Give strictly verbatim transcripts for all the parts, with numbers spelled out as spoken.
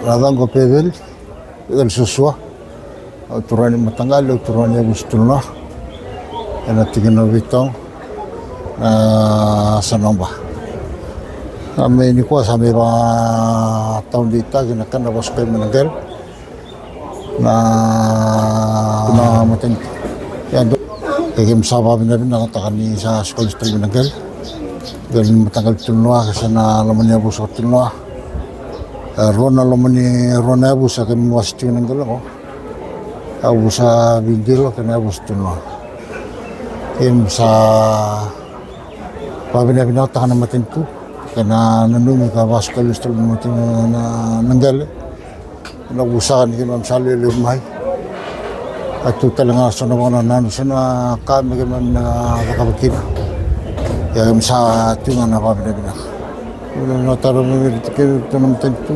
Na yacaqu o Peveli, Peveli Sosua. Au turaga ni mataqali, au turaga ni yavusa Tulanoa. Ena tikina o Vitogo, na Sanoba. Sa mai nikua sa mai vakataudeitaki na kena vakasukai mai na qele na, na matanitu. Ia dou, ke keimami sa vakavinavinakataka ni sa suka lesu tale mai na qele. Qele ni mataqali Tulanoa, ke sa na loma ni yavusa o Tulanoa. E rua na loma ni, rua na yavusa keimami wasea tiko na qele qo. Yavusa Vidilo kei na yavusa Tulanoa. Keimami sa vakavinavinakataka na matanitu kei na nanumi ka vakasuka lesu tale na matanitu na, na qele. Na vusaka ni keimami sa lewe levu mai. A tu tale ga so na vakanananu, so na ka me keimami na cakava kina. Ia keimami sa tu ga na vakavinavinaka. Vinaka tale mai vei iratou na matanitu.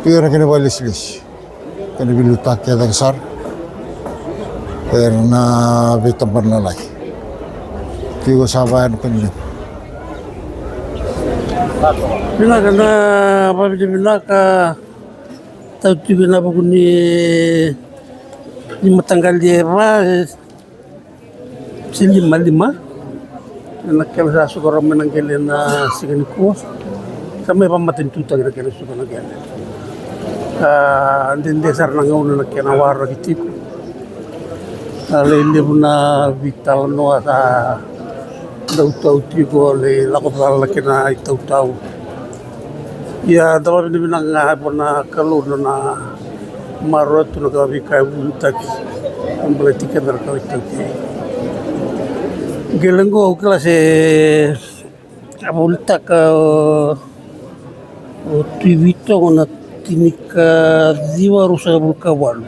Tiko na kena vakalesilesi, kena veiliutaki e cake sara. Era na veitabana lalai. Tiko sa vaya na kena levu. Vinaka na vakavinavinaka. Tau tiko ena vuku ni, ni mataqali e va, e, se lima, lima. Ena kena sa suka rawa mai na qele ena siga nikua. Sa mai vakamatanitutaki na kena suka na qele. A dede sara na gauna na kena waraki tiko. A lai levu na veitalanoa sa dau tau tiko, lai lako vata na kena itautau. Ia da vakavinavinaka ga vua na Kalou na nona maroroya tu na ka, veika e vunitaki me baleti keda na ka itaukei. Qele qo au kila se a volitaka o, o Tui Vitogo na tinikaciwa ruasagavulu ka walu.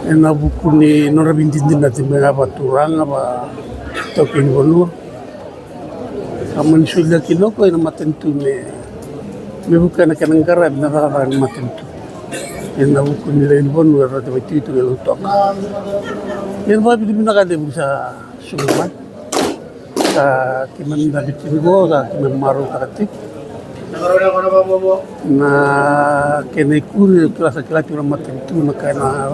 Ena vuku ni nodra veidinadinati mai na vakaturaga, vataukei ni vanua. A mani solia kina o koya na matanitu me, me vukea na kena qaravi na cakacaka ni matanitu. Ena vuku ni lewe ni vanua era vakaituitui e Lautoka. Ena vakavinavinaka levu sa sucu mai. Sa keimami na viti ni vo, sa keimami marautaka tiko. Na kena ikuri, kila sa kila tiko na matanitu na ka ena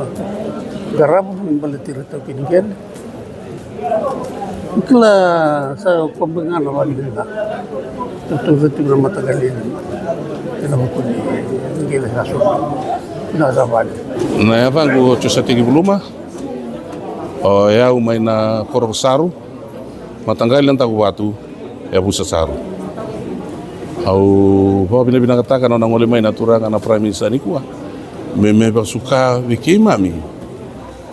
qarava me baleti ira taukei ni qele. Kila sa kobe ga na vale na tautauvata tiko na mataqali ena vuku ni qele sa so na sa vale. Na yacaqu o Josateki Vuluma. O yau mai na koro o Saru, mataqali na Dakuvatu, yavusa Saru. Au vakavinavinakataka na nona gole mai na turaga na Prime Minister nikua me, me vakasuka vei keimami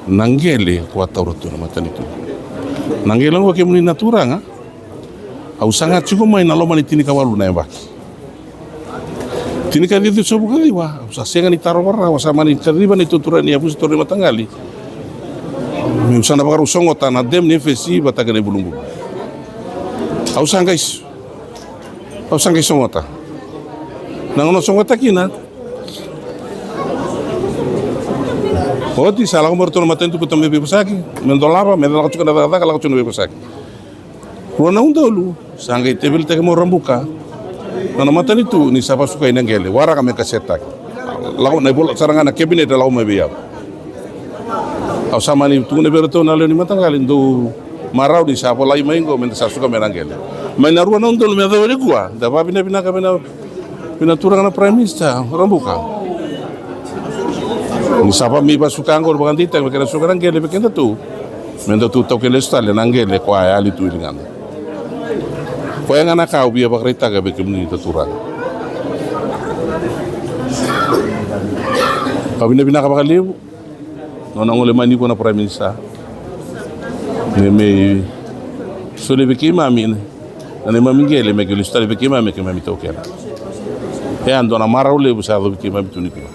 na qele ko a taura tu na matanitu. Na qele oqo kemuni na turaga, au saga tiko mai na loma ni tinikawalu na yabaki. Tinikaciwa, ciwasagavulu ka ciwa, au sa sega ni tarova rawa, au sa mani kaciva na itutu ni yavusa, turaga ni mataqali. Meu sa na vakarau sogota na dam ni F S C vata kei na ibulubulu. Au sa qai s-, au sa qai sogota. Na gauna sogota kina, oti sa lako mai o ratou na matanitu, kauta mai veivosaki me dolava, me lako tiko na cakacaka, lako tiko na veivosaki. Rua na udolu sa qai tevilitaki mai o Rabuka na nona matanitu ni sa vakasukai na qele, waraka me kasetaki. Lako na ivola sara ga na cabinet e lako mai vei au. Au sa mani tukuna vei iratou na lewe ni mataqali, dou marau ni sa volai mai qo me da sa suka mai na qele. Mai na rua na udolu me yacova nikua, da vakavinavinaka vei na, vei na turaga na Prime Minister o Rabuka. Ni sa va mai vakasuka qo, vakadeitaka me kena suka na qele vei kedatou. Me datou taukena lesu tale na qele ko a yali tu i ligada. Koya ga na ka au via vakaraitaka vei kemuni na turaga. Au vinavinaka vakalevu na nona gole mai nikua na Prime Minister. Me, me solia vei keimami na neimami qele me qai lesu tale vei keimami, me keimami taukena. E a dua na marau levu sa yacovi keimami tu nikua.